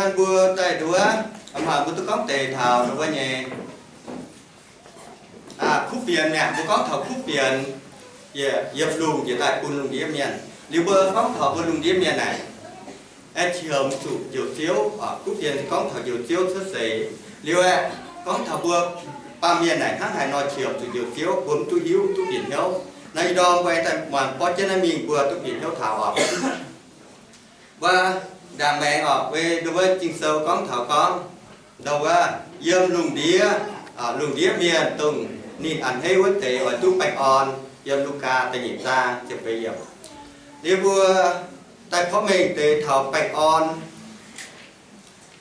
Mbuo daaih nduov, mv baac mbuo duqv gorngv deix taux nduov nyei kuv fienx mi'aqv. Mbuo gorngv taux kuv fienx, yiem lungh njiec daaih bun lungh ndiev mienh. Liuz mbuo gorngv taux mbuo lungh ndiev mienh naaic, aengx qiemx zuqc njoux Ziouv. Kuv fienx se gorngv taux njoux Ziouv cuotv seix. Liuz aeqv, gorngv taux mbuo baamh mienh naaic hnangv haaix nor qiemx zuqc njoux Ziouv, mbuo mv duqv hiuv, duqv bieqc hnyouv. Naaiv ih ndorm mbuo daaih muangx borv jienv naaiv mingh, mbuo duqv bieqc hnyouv taux oc. Mbuo ndaangc maengx oc, weic nduov Ging-Sou gorngv taux gorngv, ndau wuov, yiem lungh ndiev, lungh ndiev mienh dongh ninh a'hneiv wuov deix oix duqv baengh orn, yiem Lugaa da'nyeic zaang ziepc feix yiemc. Liuz mbuo daaih porv mengh deix taux baengh orn.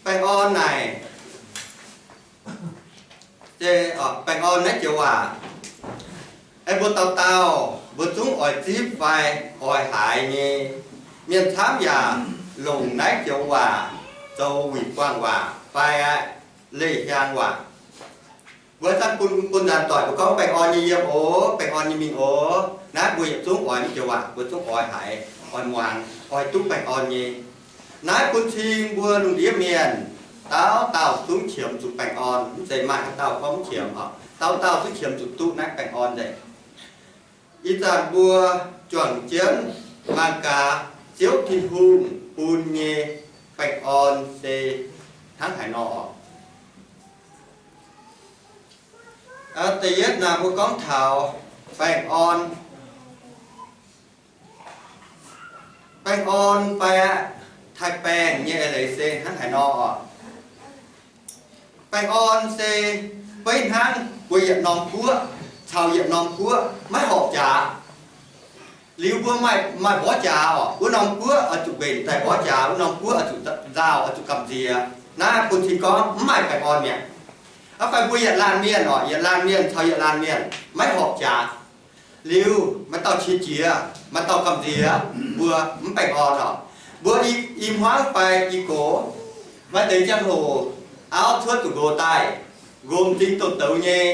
Baengh orn naaic, baengh orn naaiv joux waac, aengx mbuo dauh dauh mbuo zungv oix zipv fai oix haiz nyei. Mienh camv yaac longc naaiv joux waac zoux wuic buangh waac fai leih hiaang waac. Mbuo zanc bun, bun nzaanx doic mbuo gorngv baengh orn nyei yiem oc, baengh orn nyei mingh oc. Naaiv mbuo yietc zungv oix naaiv joux waac, mbuo zungv oix haiz, oix muangx, oix duqv baengh orn nyei. Naaiv bun cing mbuo lungh ndiev mienh dauh dauh zungv qiemx zuqc baengh orn, mv zeiz maaih haaix dauh gorngv mv qiemx oc. Dauh dauh zungv qiemx zuqc duqv naaiv baengh orn nzengc. Ih zanc mbuo juangc jienv mangc gaax Ziouv Tin-Hungh bun nyei baengh orn se hnangv haaix nor oc. Da'yietv naaic mbuo gorngv taux baengh orn. Baengh orn fai taaih baengh nyei eix leiz se hnangv haaix nor oc. Baengh orn se beiv hnangv mbuo yietc norm guoqv caux yietc norm guoqv maiv horpc jaax. Liuz mbuo maaih, maaih mborqv jaax oc, wuov norm guoqv oix zuqc mbenc daaih mborqv jaax, wuov norm guoqv oix zuqc nzauh, oix zuqc gamh nziex. Naaiv bun cing gorngv mv maaih baengh orn mi'aqv. Aa, fai mbuo yietc laanh mienh oc, yietc laanh mienh caux yietc laanh mienh maiv horpc jaax. Liuz maaih dauh qiex jiez, maaih dauh gamh nziex, mbuo mv baengh orn oc. Mbuo i, i hmuangv fai i gox, maaih deix ziangh hoc auv cuotv zuqc nqox daaih, nqox m'zing douz-douz nyei,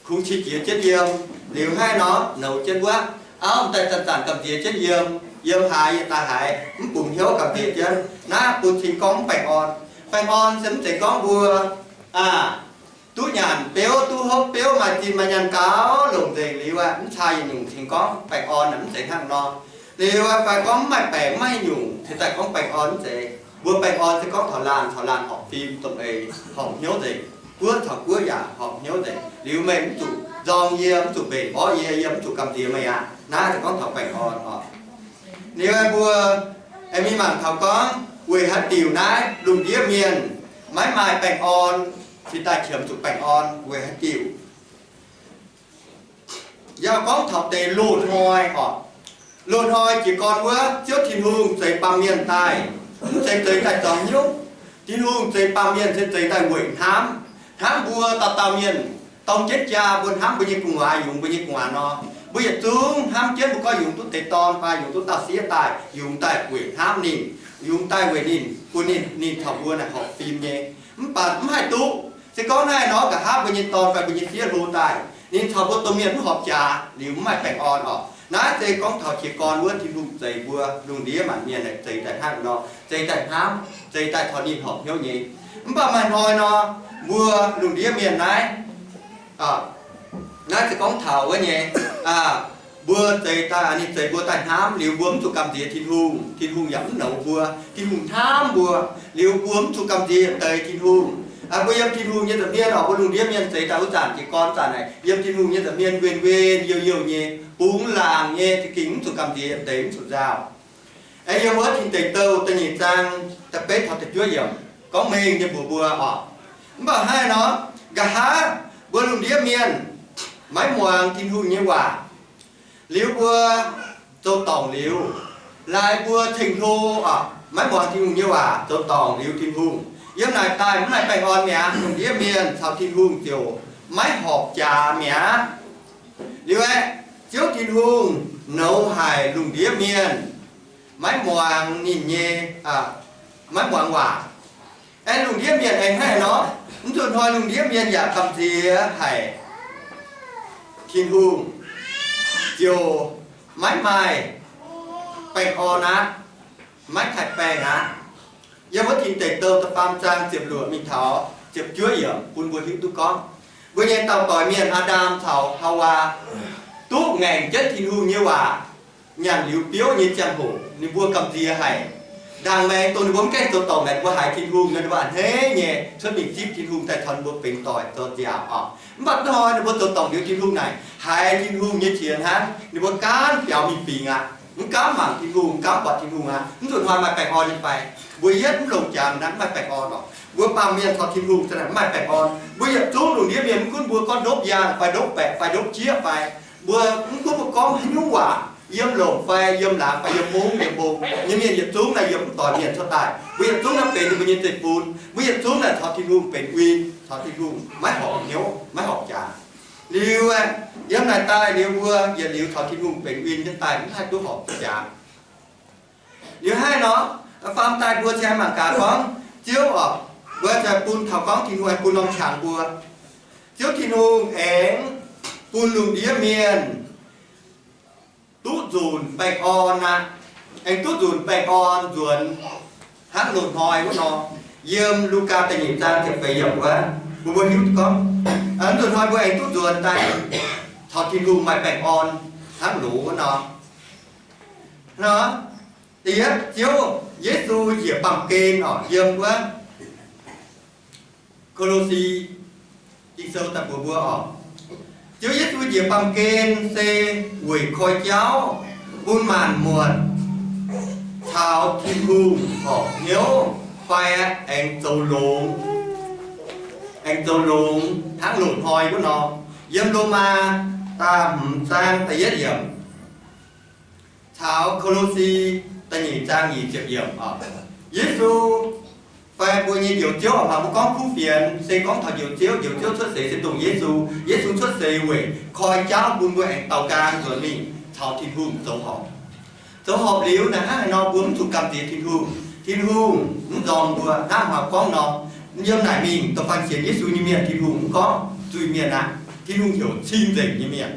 kungx qiex jiez jienv yiem. Liuz hnangv nor nouz jienv wuov, auv m'daaih zanc-zanc gamh nziex jienv yiem, yiem haaix yietc daaih haiz mv bungx hnyouv gamh nziex jienv. Naaiv bun cing gorngv mv baengh orn. Baengh orn se mv zeiz gorngv mbuo, aa, duqv nyanc biouv, duqv hopv biouv, maaih zinh maaih nyaanh gaux longc nzengc liuz aqv, mv caa yietc nyungc cingx gorngv baengh orn naaic mv zeiz hnangv nor. Liuz aqv, fai gorngv mv maaih baengc mv maaih nyungc cingx daaih gorngv baengh orn mv zeiz. Mbuo baengh orn se gorngv taux laanh caux laanh horpc fim dongh eix, horpc hnyouv nzengc. Guoqv caux guoqv yaac horpc hnyouv nzengc. Liuz meih mv zuqc nzorng yie, mv zuqc mbenc mborqv yie, yie mv zuqc gamh nziex meih aqv. Naaiv se gorngv taux baengh orn oc. Liuz mbuo aengx mingh mangc taux gorngv weic haaix diuc naaiv lungh ndiev mienh maiv maaih baengh orn, cingx daaih qiemx zuqc baengh orn weic haaix diuc. Yaac gorngv taux deix loz-hnoi oc. Loz-hnoi jiez gorn wuov, Ziouv Tin-Hungh zeix baamh mienh daaih, mv zeiz zeix daaih zoux hnyouv. Tin-Hungh zeix baamh mienh se zeix daaih weic hnamv. Hnamv mbuo dauh dauh mienh dorng jienv jaa, mbuo hnamv mbuo nyei gu'nguaaz yungz mbuo nyei gu'nguaaz nor, mbuo yietc zungv hnamv jienv mbuo gorngv yungz duqv deix dorn fai yungz duqv dauh sieqv daaih, yungz daaih weic hnamv ninh, yungz daaih weic ninh, bun ninh, ninh caux mbuo naaic horpc fim nyei. Mv baac mv haih duqv. Se gorngv naaiv nor nqa'haav mbuo nyei dorn fai mbuo nyei sieqv hlo daaih, ninh caux mbuo domh mienh mv horpc jaax liuz mv maaih baengh orn oc. Naaiv se gorngv taux jiez gorn wuov Tin-Hungh zeix mbuo lungh ndiev maanc mienh naaic zeix daaih hnangv nor, zeix daaih hnamv, zeix daaih caux ninh horpc hnyouv nyei. Mv baac maaih hnoi nor, mbuo lungh ndiev mienh naaiv, naaiv se gorngv taux wuov nyei, mbuo zeix daaih, ninh zeix mbuo daaih hnamv liuz mbuo mv zuqc gamh nziex Tin-Hungh, Tin-Hungh yaac mv nouz mbuo. Tin-Hungh hnamv mbuo liuz mbuo mv zuqc gamh nziex deix Tin-Hungh. Mbuo yiem Tin-Hungh nyei nza'hmien oc, mbuo lungh ndiev mienh zeix daaih wuov zanc jiez gorn zanc naaic, yiem Tin-Hungh nyei nza'hmien wen-wen youh youh nyei, bungx laangc nyei, za'gengh mv zuqc gamh nziex deix, mv zuqc nzauh. Aengx yiem wuov Tin Deic Douh da'nyeic zaang da'betv taux da'juov yiemc gorngv mengh nyei mbuox mbuo oc. Mv baac hnangv nor, nqa'haav mbuo lungh ndiev mienh maiv muangx Tin-Hungh nyei waac, liuz mbuo zoux dorngc liuz, laaix mbuo ceng-hlo oc, maiv muangx Tin-Hungh nyei waac, zoux dorngc liuz Tin-Hungh, yiem naaic daaih mv maaih baengh orn mi'aqv. Lungh ndiev mienh caux Tin-Hungh ziouc maiv horpc jaax mi'aqv. Liuz aeqv, Ziouv Tin-Hungh nouz haic lungh ndiev mienh maiv muangx ninh nyei, maiv muangx waac. Aengx lungh ndiev mienh aengx hnangv nor, mv zuqc hnoi lungh ndiev mienh yaac gamh nziex haic Tin-Hungh, ziouc maiv maaih baengh orn aqv, maiv taaih baengh aqv. Yiem wuov Tin Deic Douh da'faam zaang ziepc luoqc mingh taux ziepc juov yiemc bun mbuo hiuv duqv gorngv, mbuo nyei dauh doic mienh, Aa^ndam caux Haawaa, duqv ngaengc jienv Tin-Hungh nyei waac nyanc liuz biouv nyei ziangh hoc, ninh mbuo gamh nziex haic. Ndaangc maengx dongh ninh mbuo mv gaengh zoux dorngc, mbuo haiz Tin-Hungh nor, ninh mbuo a'hneiv nyei cuotv mingh zipv Tin-Hungh daaih caux ninh mbuo benx doic zoux nziaauc oc. Mv baac duqv hnoi ninh mbuo zoux dorngc liuz, Tin-Hungh naaic haiz Tin-Hungh nyei qiex hnangv, ninh mbuo gaanv biaux mingh bingx aqv, mv gaamv mangc Tin-Hungh, mv gaamv buatc Tin-Hungh aqv. Mv zuqc hnoi maaih baengh orn nyei fai? Mbuo yietv mv longc jaax naaiv mv maaih baengh orn oc. Mbuo baamh mienh caux Tin-Hungh za'gengh mv maaih baengh orn. Mbuo yietc zungv lungh ndiev mienh, mv gunv mbuo gorngv ndopv yaangh fai ndopv baeqc fai ndopv jieqv fai, mbuo mv gunv mbuo gorngv haaix nyungc waac, yiem lomc fai yiem laangz fai yiem mungv yiem mbong nyei mienh yietc zungv naaic, yiem mv doix mienh cuotv daaih, mbuo yietc zungv naaic benx ninh mbuo nyei zeiv-fun. Mbuo yietc zungv naaic caux Tin-Hungh benx win, caux Tin-Hungh maiv horpc hnyouv, maiv horpc jaax. Liuz, yiem naaic daaih liuz mbuo yietc liuz caux Tin-Hungh benx win jienv daaih, mv haih duqv horpc jaax. Liuz hnangv nor, faam daaih mbuo ziouc mangc gaax gorngv Ziouv oc, mbuo ziouc bun taux gorngv Tin-Hungh aengx bun norm qangx mbuo. Ziouv Tin-Hungh aengx bun lungh ndiev mienh duqv nzunc baengh orn aqv. Aengx duqv nzunc baengh orn nzuonx hnangv loz-hnoi wuov nor. Yiem Lugaa da'nyeic zaang ziepc feix yiemc wuov, mbuo mbuo hiuv gorngv, nzunc hnoi mbuo aengx duqv nzuonx daaih caux Tin-Hungh maaih baengh orn hnangv loz wuov nor. Nor, da'yietv, Ziouv Yesu njiec baamh gen oc, yiem wuov Ko^lo^si Ging-Sou daaih mbuox mbuo oc, Ziouv Yesu njiec baamh gen se weic koi jauv bun maanc muotc caux Tin-Hungh horpc hnyouv fai aengx zoux longx, aengx zoux longx hnangv loz-hnoi wuov nor. Yiem Lomaa da'hmz zaang da'yietv yiemc caux Ko^lo^si da'nyeic zaang nyic ziepc yiemc oc. Yesu fai mbuo nyei Njoux Ziouv oc, mangc mbuo gorngv kuv fienx se gorngv taux Njoux Ziouv. Njoux Ziouv cuotv seix se dongh Yesu. Yesu cuotv seix weic koi jauv bun mbuo aengx daaux nqaang nzuonx mingh caux Tin-Hungh zoux horpc. Zoux horpc liuz naaic hnangv haaix nor mbuo mv zuqc gamh nziex Tin-Hungh, Tin-Hungh mv nzorng mbuo. Hnangv haaix gorngv nor, yiem naaic mingh da'faanh sienx Yesu nyei mienh Tin-Hungh mv gorngv zuiz-mienh aqv, Tin-Hungh heuc cing-nzengc nyei mienh.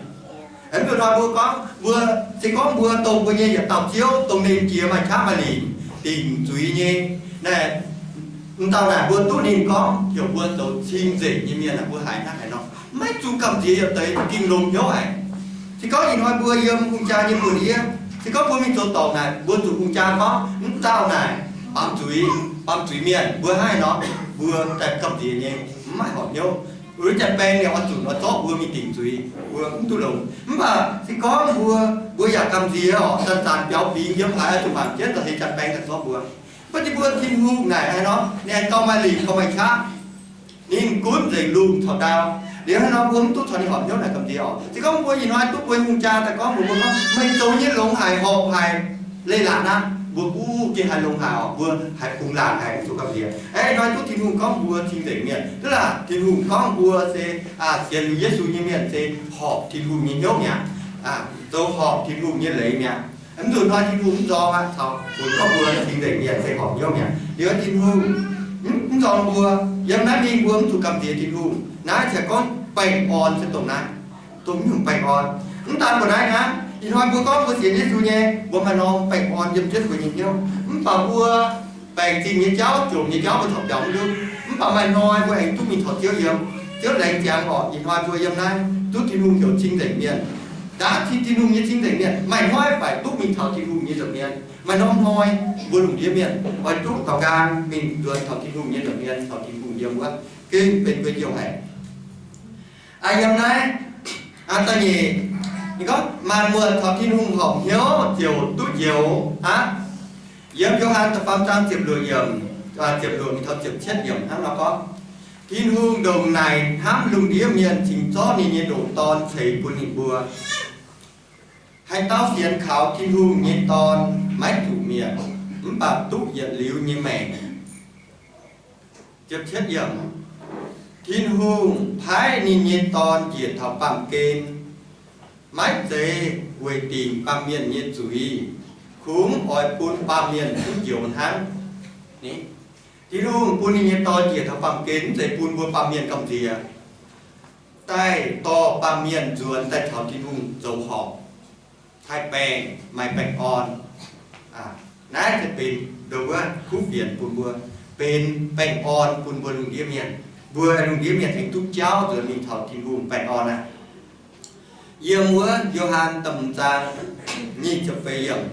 Aengx mv zuqc hnoi mbuo gorngv mbuo, se gorngv mbuo dongh mbuo nyei yietc dauh ziouv, dongh ninh jiex maaih qaqv maaih lingc, dingc zuiz nyei. Naaic, m'dauh naaic mbuo duqv ninh gorngv heuc mbuo zoux cing-nzengc nyei mienh aqv, mbuo haiz hnangv haaix nor? Maiv zuqc gamh nziex yietc deix, dingc longx hnyouv haic. Se gorngv ih hnoi mbuo yiem hungh jaa nyei buoz-ndiev, se gorngv mbuo mingh zoux dorngc naaic, mbuo zuqc hungh jaa gorngv m'dauh naaic baamz zuiz, baamz zuiz mienh, mbuo hnangv haaix nor? Mbuo daaih gamh nziex nyei, mv maaih horpc hnyouv. Wuov janx-baeng ninh oix zunc oix zorqv mbuo mingh dingc zuiz, mbuo mv duqv longx. Mv baac se gorngv mbuo, mbuo yaac gamh nziex oc, zanc-zanc biaux fingx yiem haaix oix zuqc mangc jienv daaih se janx-baeng daaih zorqv mbuo. Mv baac ninh mbuo Tin-Hungh naaic haaix nor, ninh aengx gauh maaih lingc gauh maaih qaqv. Ninh gunv nzengc lungh caux ndau. Liuz hnangv nor mbuo mv duqv caux ninh horpc hnyouv naaic gamh nziex oc. Se gorngv mbuo ih hnoi duqv mbuo nyei hungh jaa daaih gorngv mbuox mbuo gorngv, meih zoux nyei longx haic, horpc haic, leiz-latc aqv, mbuo gunv gengh haih longx haic oc, mbuo haih kungx laangc haic, mv zuqc gamh nziex. Aeqv, ih hnoi duqv Tin-Hungh gorngv mbuo cing-nzengc mienh, duqv laah Tin-Hungh gorngv mbuo se sienx liuz Yesu nyei mienh se horpc Tin-Hungh nyei hnyouv mi'aqv, zoux horpc Tin-Hungh nyei leiz mi'aqv. Mv zuqc hnoi Tin-Hungh mv nzorng aqv, caux funx gorngv mbuo cing-nzengc mienh se horpc hnyouv mi'aqv. Liuz Tin-Hungh mv nzorng mbuo, yiem naaiv mingh mbuo mv zuqc gamh nziex Tin-Hungh. Naaiv ziouc gorngv baengh orn se dongh naaiv, dongh mv nyungc baengh orn. Mv daan mbuo naaiv hnangv, ih hnoi mbuo gorngv mbuo sienx Yesu nyei, mbuo maaih norm baengh orn yiem jienv mbuo nyei hnyouv. Mv baac mbuo baengc zingh nyei jauv, jomc nyei jauv mbuo corc biaux mv ndutv. Mv baac maaih hnoi mbuo aengx duqv mingh caux Ziouv yiem. Ziouv laengz ziangx oc, ih hnoi mbuo yiem naaiv duqv Tin-Hungh heuc cing-nzengc mienh. Ndaamv cing Tin-Hungh nyei cing-nzengc mienh, maaih hnoi faix duqv mingh taux Tin-Hungh nyei nza'hmien. Maaih norm hnoi mbuo lungh ndiev mienh oix duqv daaux nqaang mingh nzuonx taux Tin-Hungh nyei nza'hmien, taux Tin-Hungh yiem wuov, gengh benx mbuo jouh haic. Yiem naaiv da'nyeic, ninh gorngv maanc muotc caux Tin-Hungh horpc hnyouv ziouc duqv njoux aqv. Yiem Yo^han da'faam zaang ziepc luoqc yiemc, ziepc luoqc mingh taux ziepc cietv yiemc hnangv nor gorngv, Tin-Hungh ndongc naaic hnamv lungh ndiev mienh cingx zorqv ninh nyei ndoqc Dorn ceix bun ninh mbuo. Haaix dauh sienx kaux Tin-Hungh nyei Dorn maiv zuqc mietc, mv baac duqv yietc liuz nyei maengc. Tin-Hungh paaiv ninh nyei Dorn njiec taux baamh gen, maiv zeiz weic dingc baamh mienh nyei zuiz, kungx oix bun baamh mienh duqv njoux hnangv. Tin-Hungh bun ninh nyei Dorn njiec taux baamh gen mv zeiz bun mbuo baamh mienh gamh nziex, daaih dorh baamh mienh nzuonx daaih taux Tin-Hungh zoux horpc, taaih baengh, maaih baengh orn. Naaiv se benx nduov wuov kuv fienx bun mbuo, benx baengh orn bun mbuo lungh ndiev mienh. Mbuo lungh ndiev mienh aengx duqv jauv nzuonx mingh taux Tin-Hungh baengh orn aqv. Yiem wuov Yo^han da'hmz zaang nyic ziepc feix yiemc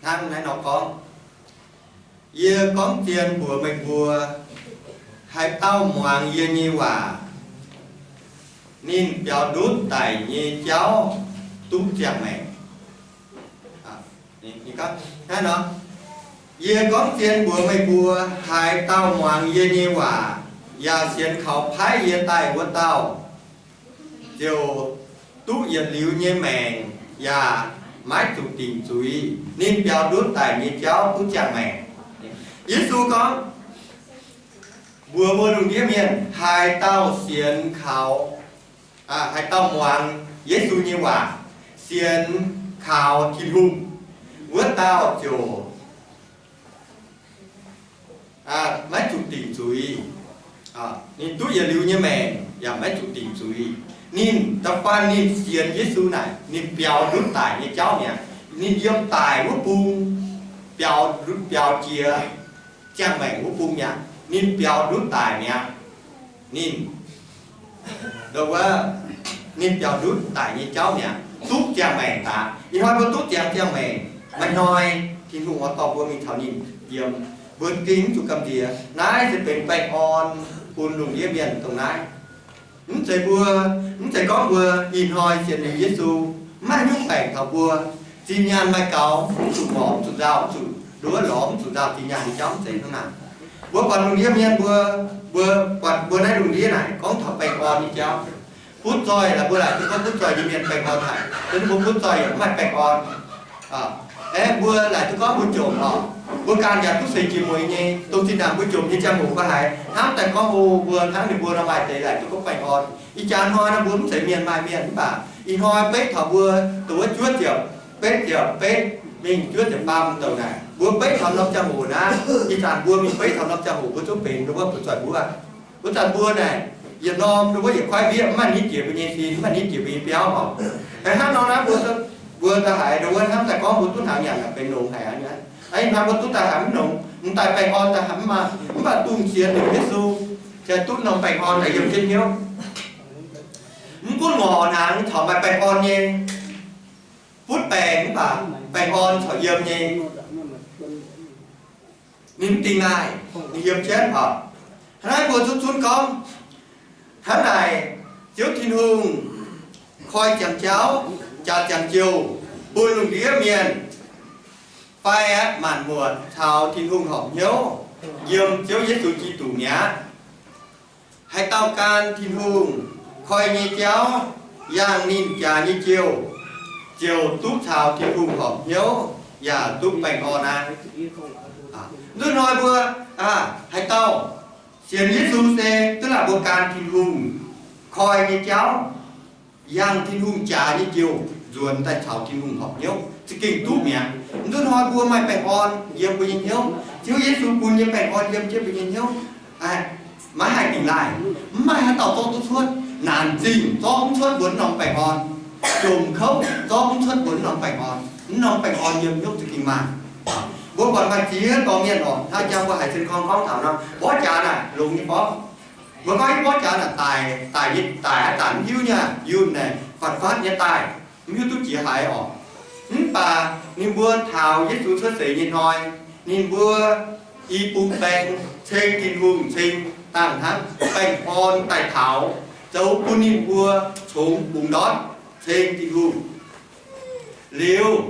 hnangv naaiv nor gorngv, Yie gorngv zien mbuox meih mbuo, haaix dauh muangx yie nyei waac, ninh biaux ndutv daic nyei jauv duqv ziangh maengc. Yie gorngv zien mbuox meih mbuo, haaix dauh muangx yie nyei waac yaac sienx kaux paaiv yie daaih wuov dauh, ziouc duqv yietc liuz nyei maengc yaac maiv zuqc dingc zuiz. Ninh biaux ndutv daic nyei jauv duqv ziangh maengc. Yesu gorngv mbuox mbuo lungh ndiev mienh, haaix dauh sienx kaux, haaix dauh muangx Yesu nyei waac, sienx kaux Tin-Hungh, wuov dauh ziouc maiv zuqc dingc zuiz. Ninh duqv yietc liuz nyei maengc yaac maiv zuqc dingc zuiz. Ninh da'faanh ninh sienx Yesu naaic, ninh biaux ndutv daic nyei jauv mi'aqv. Ninh yiem daic wuov bung biaux, biaux jiex ziangh maengc wuov bung mi'aqv. Ninh biaux ndutv daic mi'aqv. Ninh, wuov, ninh biaux ndutv daic nyei jauv mi'aqv, duqv ziangh maengc daaih. Ih hnoi mbuo duqv ziangx ziangh maengc. Maaih hnoi Tin-Hungh oix dorh mbuo mingh taux ninh yiem, mbuo gengh mv zuqc gamh nziex. Naaiv se benx baengh orn bun lungh ndiev mienh dongh naaiv. Mv zeiz mbuo, mv zeiz gorngv mbuo ih hnoi sienx liuz Yesu, mv maaih nyungc baengc taux mbuo, zinh nyaanh maaih gaux, mv zuqc ngorc, mv zuqc nzauh, mv zuqc nduov lorz, mv zuqc nzauh zinh nyaanh nyei jauv, mv zeiz hnangv naaic. Mbuo buatc lungh ndiev mienh mbuo, mbuo buatc mbuo naaiv lungh ndiev naaic gorngv taux baengh orn nyei jauv. Butv zoih laaix mbuo laaic duqv gorngv butv zoih nyei mienh baengh orn haic, mv butv zoih yaac mv maaih baengh orn. Aeqv, mbuo laaic duqv gorngv mbuo jomc oc, mbuo ganh yaac duqv seix jiex mueiz nyei. Dongh zinh ndaangc mbuo jomc nyei ziangh hoc mbuo haiz hnamv daaih gorngv, O, mbuo hnangv ninh mbuo nor maaih deix laaic duqv gorngv baengh orn. Ih jaax hnoi nor mbuo mv zeiz mienh maaih mienh, mv baac ih hnoi beiv taux mbuo dongh wuov juov ziepc betv ziepc betv mingh juov ziepc faam douc naaic, mbuo beiv taux norm ziangh hoc naaiv, ih zanc mbuo mingh beiv taux norm ziangh hoc mbuo zungv benx nduov wuov butv zoih mbuo. Wuov zanc mbuo naaic, yietc norm nduov wuov yietc kuaaiv wiev mv maaih nitv jiex mbuo nyei sin, mv maaih nitv jiex mbuo nyei biauv oc. Aengx hnangv nor naaiv mbuo, mbuo da'haiz nduov wuov hnamv daaih gorngv mbuo duqv hnaangx nyanc naaic benx longx haic aqv. Ih hnoi mbuo duqv daaih haiz mv longx, mv daaih baengh orn daaih haiz mv maaih, mv baac dungh sienx liuz Yesu, se duqv norm baengh orn daaih yiem jienv hnyouv. Mv gunv ngorc hnaangx corc maaih baengh orn nyei, butv baengc mv baac baengh orn corc yiem nyei. Ninh mv dingh naaic, ninh yiem jienv oc. Hnangv naaiv mbuo zunv zunv gorngv, hnangv naaic Ziouv Tin-Hungh koi ziangx jauv, jaax ziangx jouh bun lungh ndiev mienh, fai aqv maanc muotc caux Tin-Hungh horpc hnyouv yiem Ziouv Yesu Giduc mi'aqv. Haaix dauh gan Tin-Hungh koi nyei jauv, yangh ninh jaax nyei jouh, ziouc duqv caux Tin-Hungh horpc hnyouv yaac duqv baengh orn aqv. Nzunc hnoi mbuo, haaix dauh sienx Yesu se duqv lamh mbuo gan Tin-Hungh koi nyei jauv, yangh Tin-Hungh jaax nyei jouh, nzuonx daaih caux Tin-Hungh horpc hnyouv za'gengh duqv mi'aqv. Nzunc hnoi mbuo maaih baengh orn yiem mbuo nyei hnyouv, Ziouv Yesu bun nyei baengh orn yiem jienv mbuo nyei hnyouv. Maiv haih dingc laaih. Mv maaih haaix dauh zorqv duqv cuotv. Naanc zingh zorqv mv cuotv mbuo norm baengh orn. Jomc kouv zorqv mv cuotv mbuo norm baengh orn. Mv norm baengh orn yiem hnyouv za'gengh maah. Mbuo buatc maaih ziex dorh mienh oc, hnangv jang mbuo haiz Tin-Hungh gorngv taux nor, mborqv jaax naaic longx nyei mborqv. Mbuo gorngv mborqv jaax naaic daic, daic nyei, daic aqv, daic mv hiuv nyei, yunh naaic fatv fatv nyei daaih, mv hiuv duqv jiex haaix oc. Mv baac ninh mbuo taux Yesu cuotv seix nyei hnoi, ninh mbuo i bung baeng ceng Tin-Hungh ceng dangh hnangv baengh orn daaih taux, zoux bun ninh mbuo congx bungx ndortv ceng Tin-Hungh. Liuz,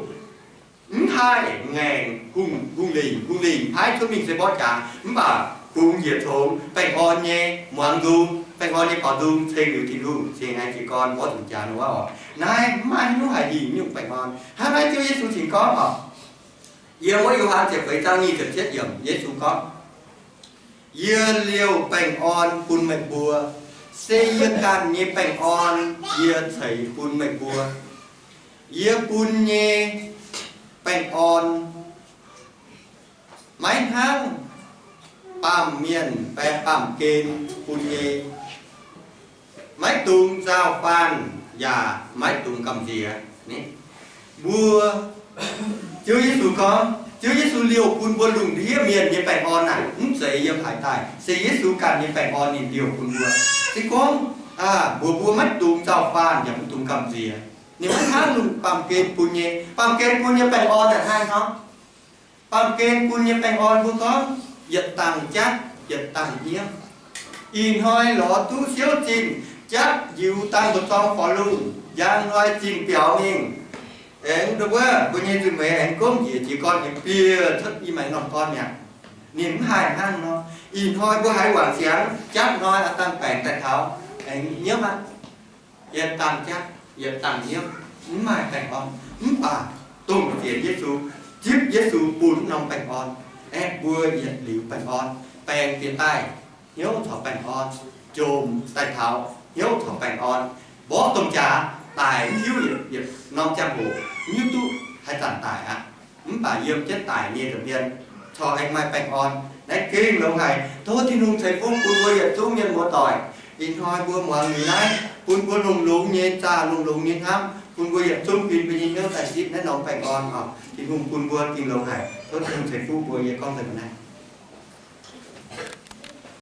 mv haih ngaengc hungh lingc, hungh lingc paaiv cuotv mingh se mborqv jaax, mv baac kungx njiec congx baengh orn nyei muangx nzung, baengh orn nyei baaux nzung ceng liuz Tin-Hungh cingx aengx jiez gorn mborqv nzunc jaax nor oc. Naaiv mv maaih haaix nyungc haih hingh nyungc baengh orn. Hnangv naaiv Ziouv Yesu cingx gorngv oc, yiem wuov Yo^han ziepc feix zaang nyic ziepc cietv yiemc, Yesu gorngv, Yie liouh baengh orn bun meih mbuo. Se yie ganh nyei baengh orn yie ceix bun meih mbuo. Yie bun nyei baengh orn maiv hnangv baamh mienh fai baamh gen bun nyei. Maiv dungx nzauh faanh yaac maiv dungx gamh nziex. Mbuo, Ziouv Yesu gorngv, Ziouv Yesu liouh bun mbuo lungh ndiev mienh nyei baengh orn naaic mv zeiz yiem haaix daaih, se Yesu ganh nyei baengh orn ninh liouh bun mbuo. Se gorngv mbuox mbuo maiv dungx nzauh faanh yaac mv dungx gamh nziex, ninh maiv hnangv lungh baamh gen bun nyei. Baamh gen bun nyei baengh orn naaic hnangv nor, baamh gen bun nyei baengh orn mbuo gorngv yietc dangh jatv yietc dangh nyiemv. Ih hnoi lorz duqv siouv zinh, jatv njiu dangh mbu'zorng forx lungh, njang hnoi zinh biaux mingh. Aengx wuov mbuo nyei nzunc meix aengx gomv njiec jiez gorn nyei bieqc cuotv i maengx norm gorn mi'aqv. Ninh mv haih hnangv nor. Ih hnoi mbuo haiz wangc ziangx, jatv hnoi a'dangh baengc daaih taux, aengx nyiemv aqv. Yietc dangh jatv yietc dangh nyiemv, mv maaih baengh orn. Mv baac dongh sienx Yesu, zipv Yesu bun norm baengh orn, aengx mbuo yietc liuz baengh orn, baengc bieqc daaih hnyouv caux baengh orn, jomc daaih taux hnyouv caux baengh orn, mborqv domh jaax daic mv hiuv yietc norm ziangh hoc, mv hiuv duqv haaix zanc daic aqv. Mv baac yiem jienv daic nyei nza'hmien corc aengx maaih baengh orn. Naaiv gengh longx haic. Tov Tin-Hungh ceix fuqv bun mbuo yietc zungv mienh muoz-doic. Ih hnoi mbuo muangx liuz naaiv, bun mbuo longx-longx nyei zaah, longx-longx nyei hnamv, bun mbuo yietc zungv huin mbuo nyei hnyouv daaih zipv naaiv norm baengh orn oc. Tin-Hungh bun mbuo gengh longx haic. Tov Tin-Hungh ceix fuqv mbuo. Yie gorngv deix mbuo naaiv.